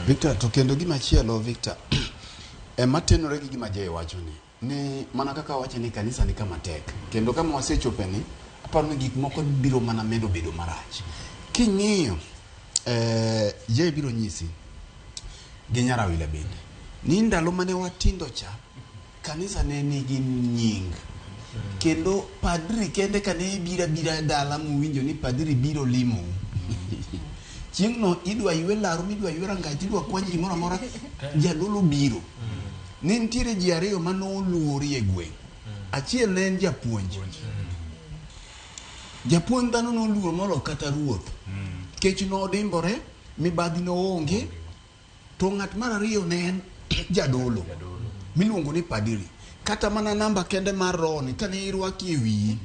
Victor, to kendo gima chielo Victor, ema tenore gi gima Jay wacho ni, ni mana kaka wacho ni kanisa ni kama tek, kendo kama wasechope ni, aparo ni gik moko biro mana medo bedo marach. King'iyo, Jay biro nyisi, gi Nyarawila bende, ni ndalo mane watindo cha, kanisa ne nigi nying. Kendo padri kende kane ibiro abira dala mowinjo ni padri biro limou. Chieng'no idwa ywe laro, midwa ywe rangach, idwa kwany gimoro amora, jadolo biro. Ne nitiere ji ariyo mane oluori e gweng'. Achiel ne en japuonj. Japuonj dhano noluoro molo kata ruoth. Kech nodimbore, mibadhi noonge, to ng'at mar ariyo ne en jadolo miluongo ni padiri. Kata mana namba kende mar roho ni kane irwaki e wiyi,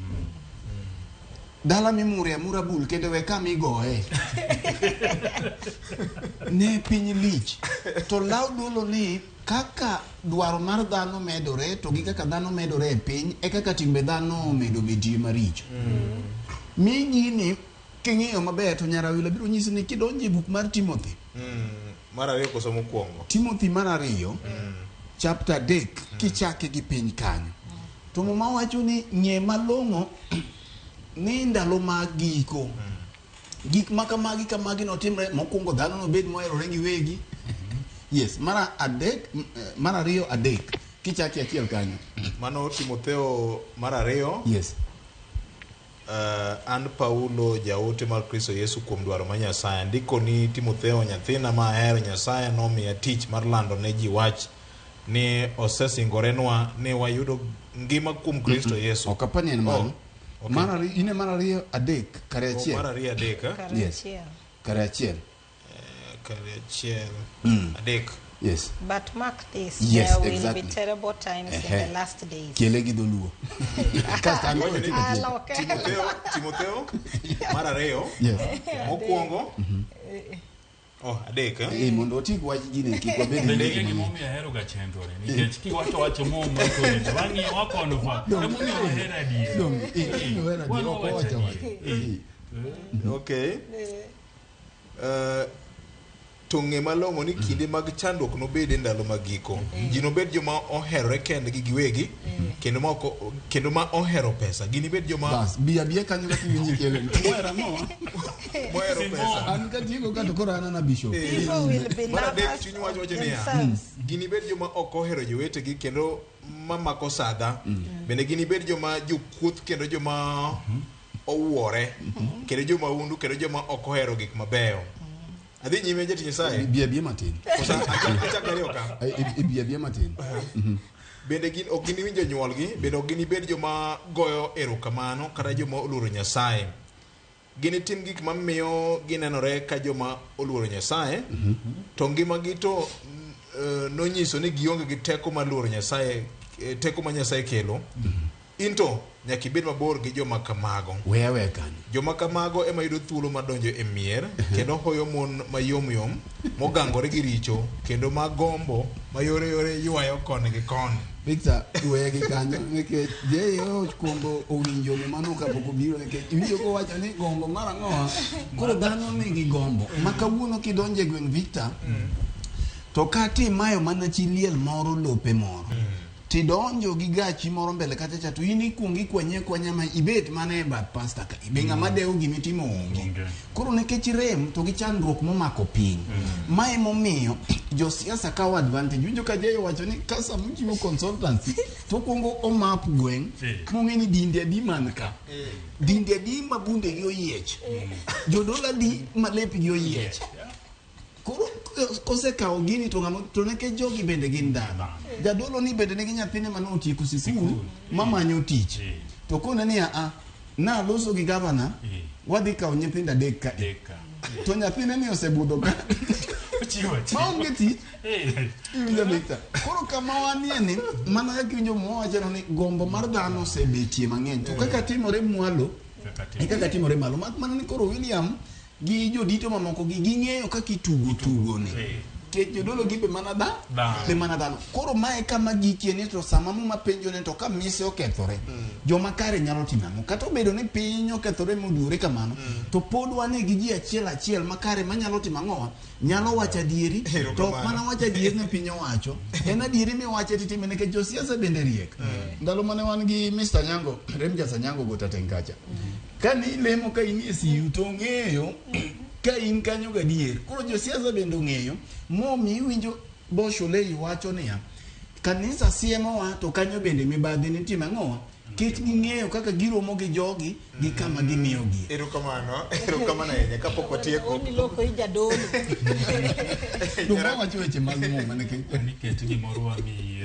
dala mimure amura bul kende we kama igoye. Ne piny lich. To law dolo ni kaka dwaro mar dhano medore to gi kaka dhano medore e piny e kaka timbe dhano omedo betie maricho. Mi gini king'iyo maber to Nyarawila biro nyisi ni kidonjo e buk mar Timothy. Mar ariyo koso mokwongo? Timothy mar ariyo, chapter 3 kichake gi piny kanyo. To Muma wacho ni ng'e malong'o ni ndalo mag giko. Gik ma kamagi kamagi notimre mokwongo dhano nobed moherore giwegi. Yes, mar adek, mar ariyo adek kichake achiel kanyo. Mano Timotheo mar ariyo. Yes. An Paulo jaote mar Kristo Yesu kuom dwaro mar Nyasaye. Andiko ni Timotheo nyathina ma ahero, Nyasaye nomiya tich mar lando ne ji wach ni osesingorenwa ni wayudo ngima kuom Kristo Yesu. Ok apani en mano. Oh, okay. Mar ariyo, ine mar ariyo adek kare achiel. Mar ariyo adek. Kare Yes. achiel. Kare achiel. Kare achiel. Adek. Yes. But mark this, Yes, there will exactly. be terrible times in the last days. Kiele gi dholuo. Kasto an koro tieko Ah, tieko. loke. Timotheo mar ariyo. Yes. Mokwongo. Oh, adek. Mondo otiek wach gini kik wabed gi Bende weche ing'e mang'eny. gimomiyo ahero ga chenro ni nikech kiwacho wacho muma to onego wang'iyo wakono fa. Emomiyo ahero adier. Donge, ohero adier, Wan ok wawacho owacho wacho. adier. Okay. To ng'e malong'o ni kinde mag chandruok nobed e ndalo mag giko. Ji nobed joma oherore kendgi giwegi, kendo ma ok, kendo ma ohero pesa. Ginibed joma Bas, bi abiya kanyo kaka iwinji kele. Mohero ang'o? mohero pesa. An katieko ka to koro an ana bishop. People will be Mar adek lovers chuny wacho of wacho niya, themselves. ginibed joma ok ohero jowetegi kendo mamako sadha. Bende ginibed joma jokuoth kendo joma owuore, kendo joma undu kendo joma ok ohero gik mabeyo. Adhi nyime jatich Nyasaye. Bi abiya matin. Kosa achak ariyo ka. Bi abiya matin. Bende gin ok giniwinj jonyuolgi, bende ok ginibed joma goyo erokamano kata joma oluoro Nyasaye. Ginitim gik mamiyo ginenore ka joma oluoro Nyasaye, to ngimagi to nonyiso ni gionge gi teko mar luoro Nyasaye, teko ma Nyasaye kelo. In to nyaka ibed mabor gi joma kamago. We aweya kanyo. Joma kamago ema yudo thuolo mar donjo e mier, kendo hoyo mon mayom yom, mogangore gi richo, kendo ma gombo ma yore yore ywayo koni gi koni. Victor, weye gi kanyo nikech Jay okwongo owinjo mumano kapok obiro nikech iwinjo kowacho ni gombo mar ang'owa. Koro dhano nigi gombo. Ma kawuono kidonjo e gweng' Victor, to kata imayo mana chi liel moro lope moro. Tidonjo gi gachi moro mbele kacha cha to in ikuongo ikwanye akwanya ma ibet mana e bath pastor ka. Be ng'ama dewo gimitimo onge. Onge. Koro nikech rem to gi chandruok momako piny. Ma emomiyo josiasa kawo advantage. Winjo ka Jay owacho ni ka sama ochiwo consultancy to okuongo omap gweng' mong'e ni dinde adi man ka. Dinde adi ma bundegi oyiech. Jodolo adi ma lepgi oyiech. Koro kosekawo gini to ng'ama to nikech jogi bende gin dhano. Jadolo ni bende nigi nyathine mane otieko sikul mamanyo tich. To kone ni a naloso gi gavana wadhi kawo nyithindo adek ka. To nyathine ni osebudho ka. Maonge tich. Iwinjo Victor. Koro kama wanie ni mana kaka iwinjo mwawacho ni gombo mar dhano osebetie mang'eny. To kaka timore mwalo e kaka timore malo. Mak mana ni koro William gi jodito mamoko gi ging'eyo kaka itugo tugo ni. Nikech jodolo gi be mana dha Dhano. be mana dhano. Koro mae kama gikie ni to sama muma penjo ni to ka mise okethore, joma kare nyalo timo ang'o? Kata obedo ni piny okethore moduore kamano, to pod wane gi ji achiel achiel makare manyalo timo ang'owa? Nyalo wacho adieri, to ok mana wacho adieri ne piny owacho. En adieri miwache titime nikech josiasa bende riek. Ndalo mane wan gi Mr. Nyango, Remjas Anyango go Tateng kacha. Kane ilemo ka in e CU to ong'eyo ka in kanyo gadier. Koro josiasa bende ong'eyo momiyo iwinjo Bosh Olei wacho niya, kanisa siemowa to kanyo bende mibadhi nitie ang'owa? Kech ging'eyo kaka giromo gi jogi gi kama gimiyogi. Erokamano, erokamano ahinya. Kapok watieko. Niloko jadolo. Dong' wawacho weche mag muma nikech Nikech gimoro wamiyi.